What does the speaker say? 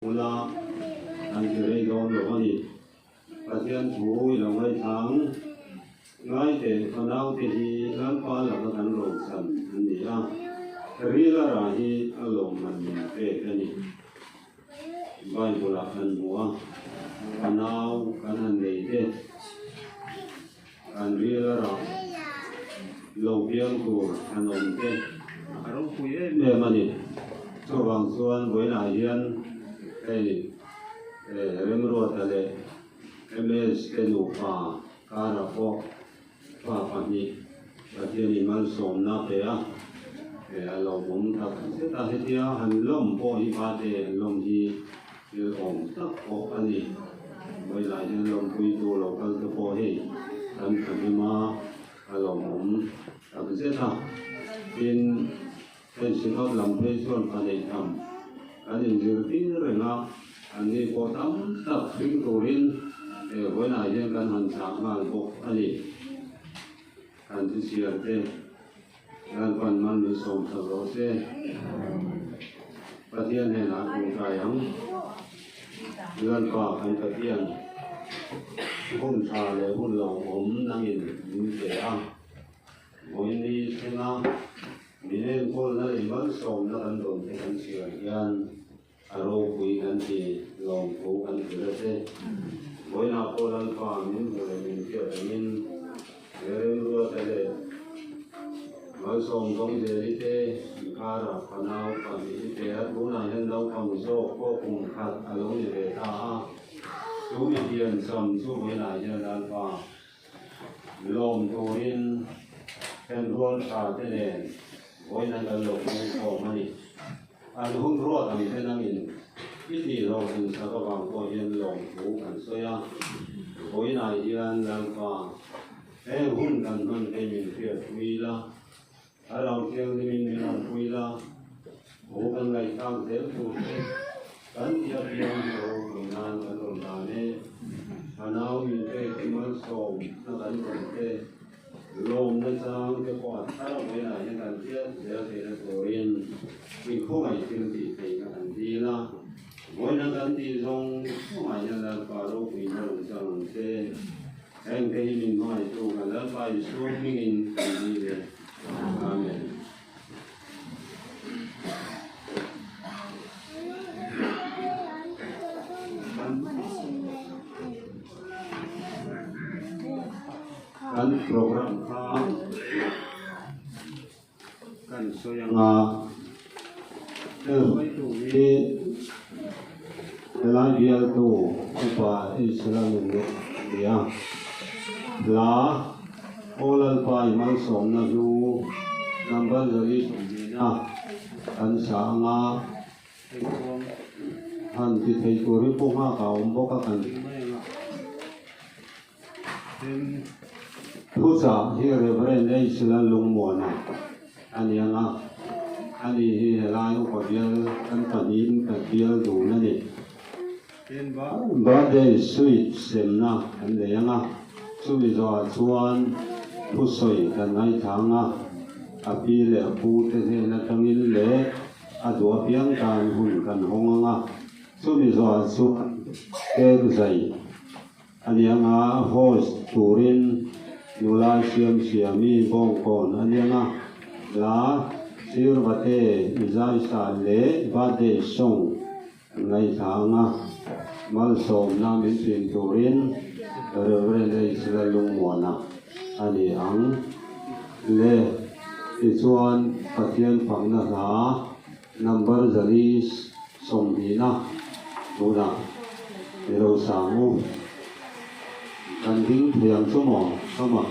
ໂອລາ ອັນທີ່ໄດ້ດອນລົງມານີ້ ປະທຽນຜູ້ໃຫ້ເຮົາໄດ້ທາງ ງ່າຍແຕ່ພະນາວເຕະຮີ ລ້ານປານລະກະທັນໂລງສັນ ອັນນີ້ອາ ເຣລະຣາຮີ ອາລົມມັນເປກອັນນີ້ ໄວໂບລານອັນຫົວ ພະນາວກັນອັນເດເຕ ອັນເຣລະຣາ ໂລເບຍນກູ ອານົມເຕ ອາລົມຄຸຍເອເມມານີ ສະຫວ່າງສ່ວນ ເວລາຮຽນ ເອີ ເອີ ເຣມໂຣຕະເລ ເອເມສເຕນູປາ ກາລະໂປ ປາປານິ ປະເທດນີ້ມັນສົມນາເປອ ເອ ອາລົມຕາເສຕາເຮດຍາ ຫັນລົມໂປຫິບາເຕ ລົມຮີ ເອີ ອົງຕັກໂປອານີ ໄວລາຍເຫັນລົມປຸຍຕູໂລກັນຕະໂປເຮ ທັນຄັນເຮມາ ອາລົມອົງຕັກເສຕາ ເປັນ ເປັນຊິນອດລຳເພຊວນພາເນກຳ ອັນນີ້ຈື່ຕີເຣງາ ອັນນີ້ໂປຕຳຕັກປິງຕູລິນ ເອີ ໄວລາຍເຫັນກັນຫັນສາມານບົກອານີ ອັນທີ່ເຊຍເຕ ງານປັນມັນມີສອງສາໂລເຊ ປະທຽນໃຫ້ນາຄຸນກາຍຫັງ ເຮືອນປາກໃຫ້ປະທຽນ ຄຸນຊາແລະຄຸນເຫຼົ່າອົມນາງອິນ ຍິນເສອາ ໂອຍນີເຊນາ ມີເນນໂຄນນາລິມັນສອງນາກັນດົນເປັນເຊຍຮຽນ ອາໂລຄຸຍກັນທີ່ລອງໂທກັນເທື່ອເຊ ໂອຍນາໂຄລັນປາມິນເວລາມິນເກຍຕະມິນ ເວລາເອເລ ມາສອງຕ້ອງເດລິເຕ ຄາຣາຄານາວຄາມິເຕ ອາກູນາເຮນດາວຄຳໂຊໂຄຄຸມຂັດ ອາໂລນິເວຕາ ຊູມິເຕຍນຊຳຊູເວລາເຮນດານປາ ລອມໂຕຣິນ ເປັນໂຣນຊາເຕເນນ ໂອຍນາກັນໂລກໃນຂອງມະນິ ອັນຮຸນໂຣດອັນເປັນນາມິນ ພິທີໂລກອັນສະກະວັງໂກເຮນລອງໂຕກັນໂຊຍາ ໂອຍນາຍເດຍນລາງກາ ແຕ່ຮຸນກັນມັນເປັນເປັນເພຍທວີລາ ອາລາວຄຽງນິມິນນິລັນຄຸຍລາ ໂອກັນໄລທາງເຕັມພູເຕ ກັນຍາພຽງໂຕກຸນນານກັນລົນດາເນ ອານາວມິນເຕ ເປັນມັນສອງນະກັນຄົນເຕ ໂລມນະຈາງເຕກອດ ອາລາວເວລາຍະກັນເຕ ເດເຕນະໂຕເຣນ ມີໂຄໄມເປັນຕີເຕນະກັນດີລາ ໂມຍນະກັນຕີຊົງ ໂຄໄມຍະລາປາໂລ ມີນະລົງຈາງເຕ Engkau ini mai tu kalau pai suami ini. Amin. Kan program ກັນໂຊຍາງາ ເອີ ໄວ້ຕາງນີ້ ລາວຽລໂຕ ອຸປາອິດສະລາມ ເດຍ ລາ ໂອລາລປາຍ ມັງສອມນາຢູ ນຳບັນຈາລີ ສົມດີນາ ອັນສາງາ ເປັນຂອງ ທ່ານທີ່ໄທໂຕ ຫຼື ພວກມາກາອມ ບໍ່ກະກັນ Pusa hi Reverend H. Lalungmona. Ani anga. Ani hi helai u ka bial kan panin ka bial du na ni. Birthday sweet semna kan le anga. Chumi zo a chuan thusoi kan ngaithang a. A pi leh a pu te hnena tangin leh a duh apiang tan hun kan hawng anga. Chumi zo a chuan cake zai. Ani anga host turin nula siam siami bawngkawn ani anga la sirvate izaisa le birthday song ngaithang anga malsawmna min thin turin Reverend H. Lalungmona ani ang le tichuan Pathian fakna hla Number zali sawmhnina tuna i lo sang u. Kan ding thei ang chu maw? Ka maw?